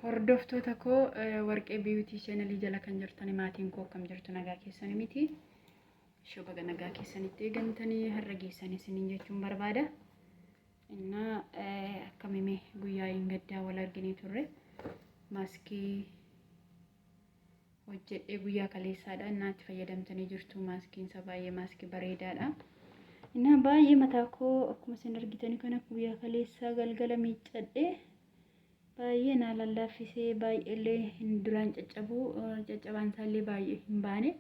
Hordoftoota koo Warqee Beauty Channel jala kan jirtan maatiin koo akkam jirtu nagaa keessanii miti. Ishoo baga nagaa keessanitti eegamtanii har'a geessan isiniin jechuun barbaada. Innaa akkamime guyyaa hin gaddaa wal arginee turre maaskii hojjedhee guyyaa kaleessaadha. Innaa itti fayyadamtanii jirtu maaskiin isaa baay'ee maaskii bareedaadha. Innaa baay'ee mataa koo akkuma isin argitanii kana guyyaa kaleessaa galgala miiccadhee baay'ee naa lallaaffisee baay'eellee hin duraan caccabuu caccabaan isaallee baay'ee hin baane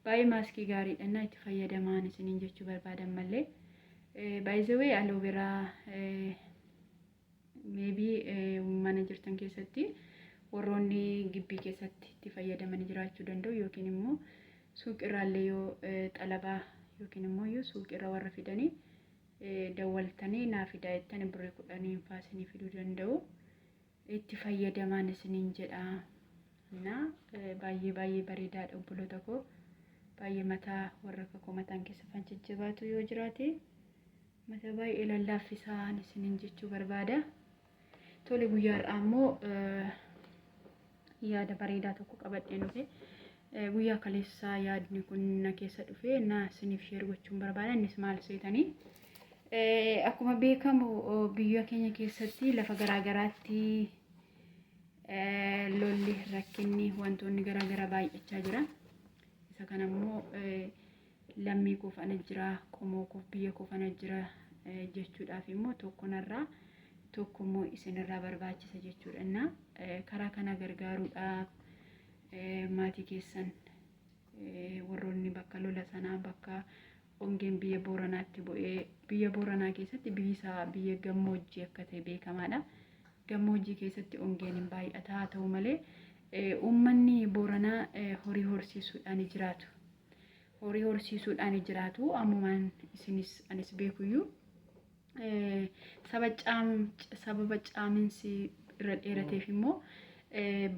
baay'ee maaskii gaariidha innaa itti fayyadamaan isiniin jechuu barbaadan mallee by the way aloe vera maybe mana jirtan keessatti warroonni gibbii keessatti itti fayyadamanii jiraachuu danda'u yookiin immoo suuqirraallee yoo xalabaa yookiin immoo yoo suuqirra warra fidanii dawwaltanii naa fidaa jettanii birrii kudhaniin faa isinii fiduu danda'u. Itti fayyadamaan isiniin jedha. Na baay'ee baay'ee bareedaadha obboloota koo. Baay'ee mataa warra akka koo mataan keessa faan jajjabaatu yoo jiraate mata baay'ee lallaaffisaan isiniin jechuu barbaada. Tole guyyaa har'aa immoo yaada bareedaa tokko qabadheen dhufe. Guyyaa kaleessaa yaadni kun na keessa dhufe na isiniif sheer gochuun barbaada. Innis maal seetanii? Akkuma beekamu biyya keenya keessatti lafa garaa garaatti lolli rakkinni wantoonni garaa garaa baay'achaa jira. Isa kana immoo lammii koof ana jira, qomoo koof biyya koof ana jira jechuudhaaf immoo tokko narraa tokko immoo isinirraa barbaachisa jechuudha. Innaa karaa kana gargaaruudhaaf maatii keessan warroonni bakka lola sanaa bakka ongeen biyya Booranaatti bu'ee biyya Booranaa keessatti biyyi isaa biyya gammoojjii akka ta'e beekamaadha. Gammoojjii keessatti ongeen hin baay'ata haa ta'u malee uummanni Booranaa horii horsiisuudhaan jiraatu. Horii horsiisuudhaan jiraatu ammumaan isinis anis beekuyyuu sababa caaminsi irra dheerateef immoo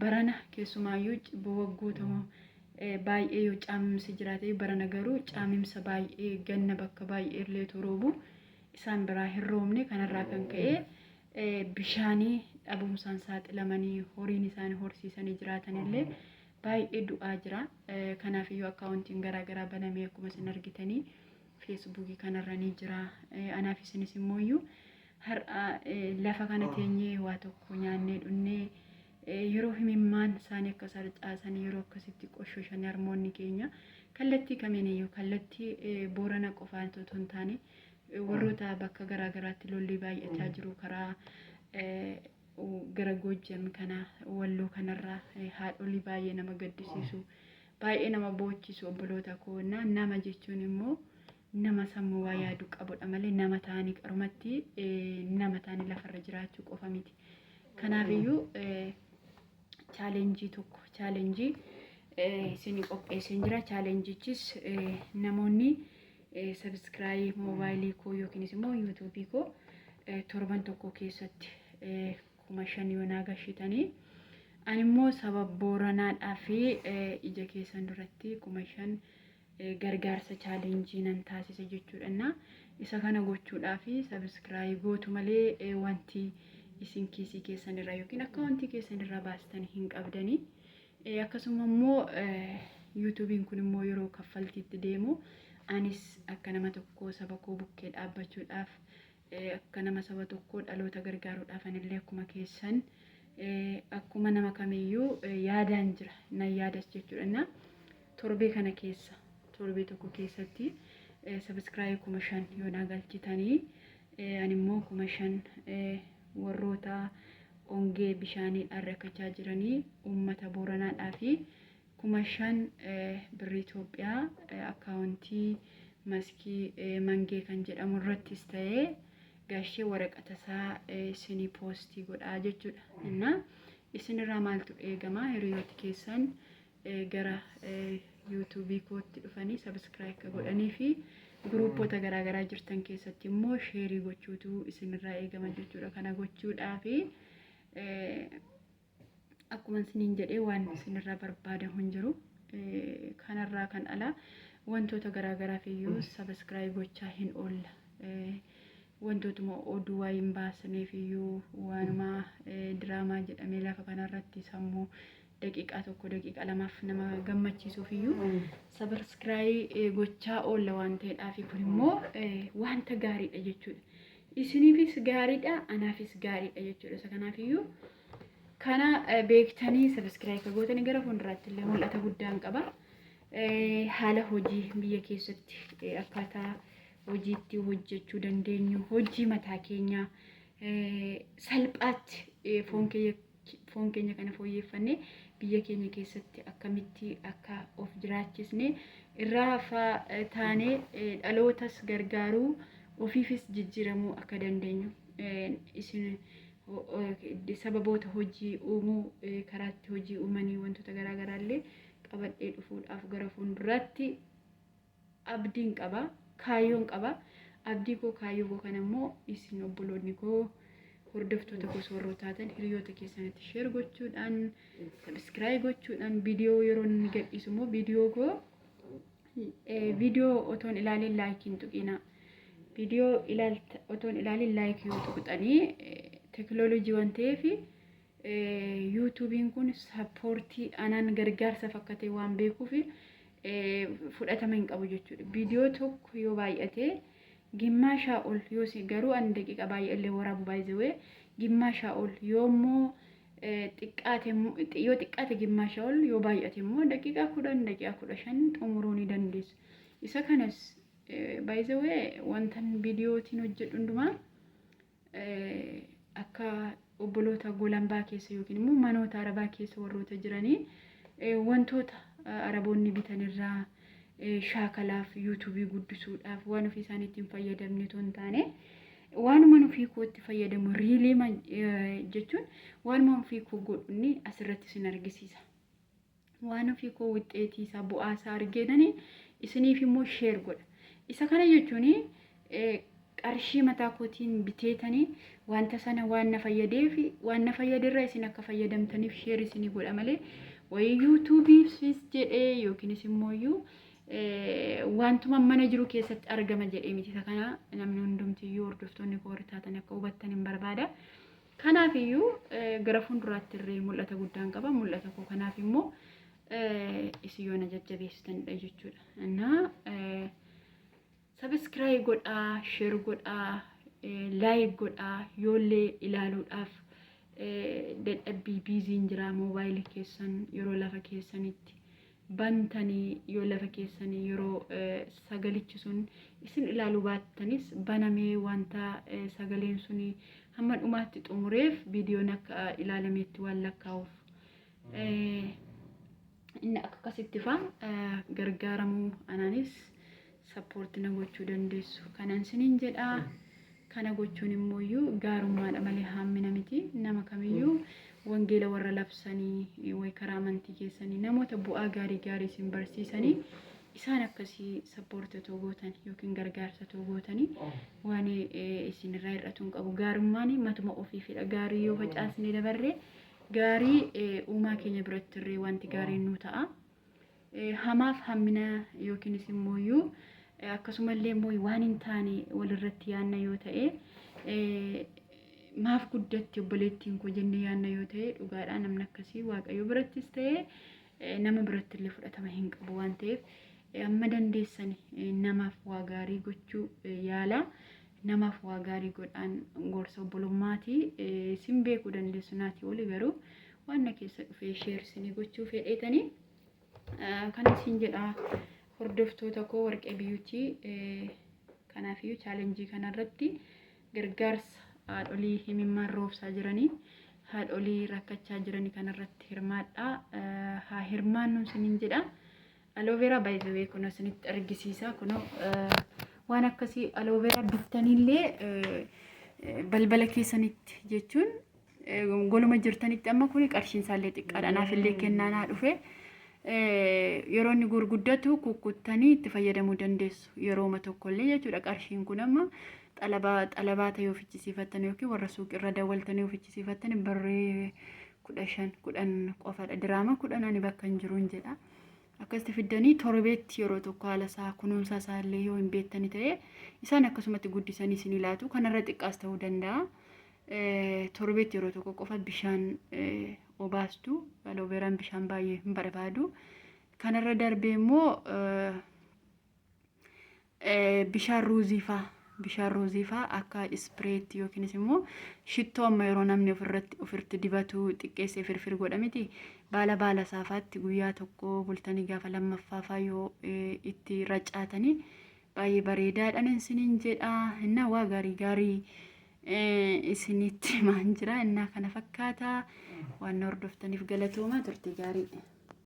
barana keessumaayyuu waggoota baay'ee yoo caamimsi jiraate barana garuu caamimsa baay'ee ganna bakka baay'ee illee roobu isaan biraa hin roobne kanarraa kan ka'e bishaanii dhabumsaan saaxilamanii horiin isaan horsiisanii jiraatan illee baay'ee du'aa jira. Kanaaf iyyuu akkaawuntiin garaagaraa banamee akkuma isin argitanii feesbuukii kanarra ni jira. Anaaf isinis immoo iyyuu har'a lafa kana teenyee waa tokko nyaannee dhunnee yeroo himimmaan isaanii akka sarcaasan yeroo akkasitti qoshoshan harmoonni keenya kallattii kamiin iyyuu kallattii Boorana qofaan otoo hin taane warroota bakka garaa garaatti lolli baay'achaa jiru karaa gara Goojjam kana Walloo kanarra haadholii baay'ee nama gaddisiisu baay'ee nama boochisu obboloota koo nama jechuun immoo nama sammuu waa yaadu qabudha malee nama ta'anii qarumatti nama ta'anii lafarra jiraachuu qofa miti. Kanaafiyyuu chaalenjii tokko chaalenjii isinii qopheesseen jira. Chaalenjichis namoonni sabiskiraayii moobaayilii koo yookiinis immoo yuutuubii koo torban tokko keessatti 5000 yoo naa gashitanii ani immoo saba Booranaadhaa fi ija keessan duratti 5000 gargaarsa chaalenjii nan taasisa jechuudha. Isa kana gochuudhaaf sabiskiraayii gootu malee wanti isin kiisii keessan irraa yookiin akkaawuntii keessan irraa baastan hin qabdanii. Akkasuma immoo yuutuubiin kun immoo yeroo kaffaltiitti deemu anis akka nama tokkoo saba koo bukkee dhaabbachuudhaaf akka nama saba tokkoo dhaloota gargaaruudhaaf anillee akkuma keessan akkuma nama kamiyyuu yaadaan jira nan yaadas jechuudha. Torbee kana keessa torbee tokko keessatti sabiskiraayii 5000 yoo naa galchitanii ani immoo 5000 warroota ongee bishaaniidhaan rakkachaa jiranii uummata Booranaadhaa fi 5000 birrii Itoophiyaa akkaawuntii maskii mangee kan jedhamu irrattis ta'ee gashee waraqata isaa isinii poostii godhaa jechuudha. Innaa isinirraa maaltu eegama hiriyooti keessan gara yuutuubii kootti dhufanii sabiskiraayib akka godhanii fi guruuppota garaagaraa jirtan keessatti immoo sheerii gochuutu isinirraa eegama jechuudha. Kana gochuudhaaf akkuma isiniin jedhee waan isinirraa barbaadamu hin jiru. Kanarraa kan ala wantoota garaagaraaf iyyuu sabiskiraayib gochaa hin oolla. Wantootuma oduu waa hin baasneef iyyuu waanuma diraamaa jedhamee lafa kanarratti sammuu daqiiqaa tokko daqiiqaa lamaaf nama gammachiisuuf iyyuu subscribe gochaa oolla waan ta'eedhaaf kun immoo wanta gaariidha jechuudha. Isiniifis gaariidha, anaafis gaariidha jechuudha. Isa kanaaf iyyuu kana beektanii subscribe gootanii gara fuulduraatti illee mul'ata guddaan qaba. Haala hojii biyya keessatti akkaataa hojiitti hojjechuu dandeenyu, hojii mataa keenyaa salphaatti foon keenya kana fooyyeffannee biyya keenya keessatti akkamitti akka of jiraachisne irraa hafaa taanee dhalootas gargaaruu, ofiifis jijjiiramuu akka dandeenyu, isin sababoota hojii uumuu, karaatti hojii uumanii wantoota garaagaraa illee qabadhee dhufuudhaaf gara fuulduraatti abdiin qaba, kaayyoon qaba. Abdii koo, kaayyoo koo kana immoo isin obboloonni koo, hordoftoota koo warroota taatan, hiriyoota keessanitti share gochuudhaan, subscribe gochuudhaan, viidiyoo yeroo inni gadhiisu immoo viidiyoo koo viidiyoo otoon ilaalin like hin tuqina. Viidiyoo otoon ilaalin like yoo tuqxanii, teekinooloojii waan ta'eef YouTubeiin kun support anaan gargaarsa fakkatee waan beekuuf fudhatama hin qabu jechuudha. Viidiyoo tokko yoo baay'ate gimmaashaa ol yoo garuu ani daqiiqa baay'ee illee waraabu baay'ee gimmaashaa ol yoo immoo xiqqaate, yoo xiqqaate gimmaashaa ol, yoo baay'ate immoo daqiiqaa 10, daqiiqaa 15 xumuruu ni dandeessu. Isa kanas baay'ee wantan viidiyootiin hojjedhu hundumaa akka obboloota golambaa keessa yookiin immoo manoota arabaa keessa warroota jiranii wantoota araboonni bitanirraa shaakalaaf, YouTubeii guddisuudhaaf, waan ofii isaanii ittiin fayyadamne otoo hin taane, waanuma ofii koo itti fayyadamu really jechuun waanuma ofii koo godhunni asirratti isin argisiisa. Waan ofii koo wixxeetii isaa, bu'aa isaa argeenani isiniif immoo share godha. Isa kana jechuun qarshii mataa kootiin biteetanii wanta sana waan na fayyadeef, waan na fayyaderra isin akka fayyadamtaniif share isinii godha malee wayii YouTubeiifis jedhee yookiinis immoo wantuma mana jiru keessatti argama jedhee miti. Isa kana namni hundumtiyyuu, hordoftoonni koo warri taatan, akka hubattan hin barbaada. Kanaaf iyyuu gara fuulduraatti illee mul'ata guddaan qaba. Mul'ata koo kanaaf immoo isin yoo na jajjabeessitanidha jechuudha. Innaa subscribe godhaa, share godhaa, like godhaa. Yoollee ilaaluudhaaf dadhabbii busyn jira, moobaayilii keessan yeroo lafa keessanitti bantanii, yoo lafa keessanii yeroo sagalichi sun isin ilaaluu baattanis banamee wanta sagaleen sun hamma dhumaatti xumureef viidiyoon akka ilaalameetti waan lakkaa'uuf inni akka akkasitti faa gargaaramuu anaanis support na gochuu dandeessu. Kanan sinin jedhaa, kana gochuun immoo gaarummaadha malee hammina miti. Nama kamiyyuu wangeela warra labsanii way karaa amantii keessanii namoota bu'aa gaarii gaarii isin barsiisanii, isaan akkasii support otoo gootan yookiin gargaarsa otoo gootanii waan isinirraa hir'atu hin qabu. Gaarummaan matuma ofiifidha. Gaarii yoo facaasnee dabarree, gaarii uumaa keenya biratti illee wanti gaariin nu ta'a. Hamaaf hammina yookiinis immoo akkasumallee immoo waan hin taane walirratti yaanna yoo ta'e, maaf guddatti obboleettiin koo jennee yaanna yoo ta'e, dhugaadhaa namni akkasii Waaqayyo birattis ta'e nama biratti illee fudhatama hin qabu waan ta'eef, amma dandeessan namaaf waa gaarii gochuu yaala. Namaaf waa gaarii godhaan gorsa obbolummaati. Isin beekuu dandeessu naati oli, garuu waan na keessa dhufee share isinii gochuu fedheetanii kan isin jedha, hordoftoota koo Warqee Biyyuutii. Kanaafiyyuu challengeii kanarratti gargaarsa haadholii himimmaan roobsaa jiranii, haadholii rakkachaa jiranii kanarratti hirmaadhaa, haa hirmaannu isiniin jedha. Aloe vera baay'ee kun isinitti argisiisa. Kun waan akkasii aloe vera bittaniillee balbala keessanitti jechuun goluma jirtanitti, amma kun qarshiin isaallee xiqqaadha. Naafillee kennaa naa dhufe. Yeroo inni gurguddatu kukkuttanii itti fayyadamuu dandeessu. Yerooma tokkollee jechuudha. Qarshiin kun amma xalabaa xalabaa ta'ee ofichisiifattan yookiin warra suuqirra dawwaltanii ofichisiifattan birrii 15, 10 qofadha. Diraama 10 ani bakka hin jiruun jedha. Akkasitti fiddanii torbeetti yeroo tokko haala isaa kunuunsa isaa illee yoo hin beektani ta'e, isaan akkasumatti guddisanii isinii laatu. Kanarra xiqqaas ta'uu danda'a. Torbeetti yeroo tokko qofa bishaan obaastu. Alooveeraan bishaan baay'ee hin barbaadu. Kanarra darbee immoo bishaan ruuzii faa akka ispreetti yookiinis immoo shittoo amma yeroo namni ofirratti ofirratti dibatu xiqqeessee firfir godha miti, baala saafaatti guyyaa tokko bultanii gaafa lammaffaa faa yoo itti racaatanii baay'ee bareedaadhaan isiniin jedha. Innaa waa gaarii gaarii isinitti himaan jira. Innaa kana fakkaata. Waan na hordoftaniif galatooma, turtii gaarii.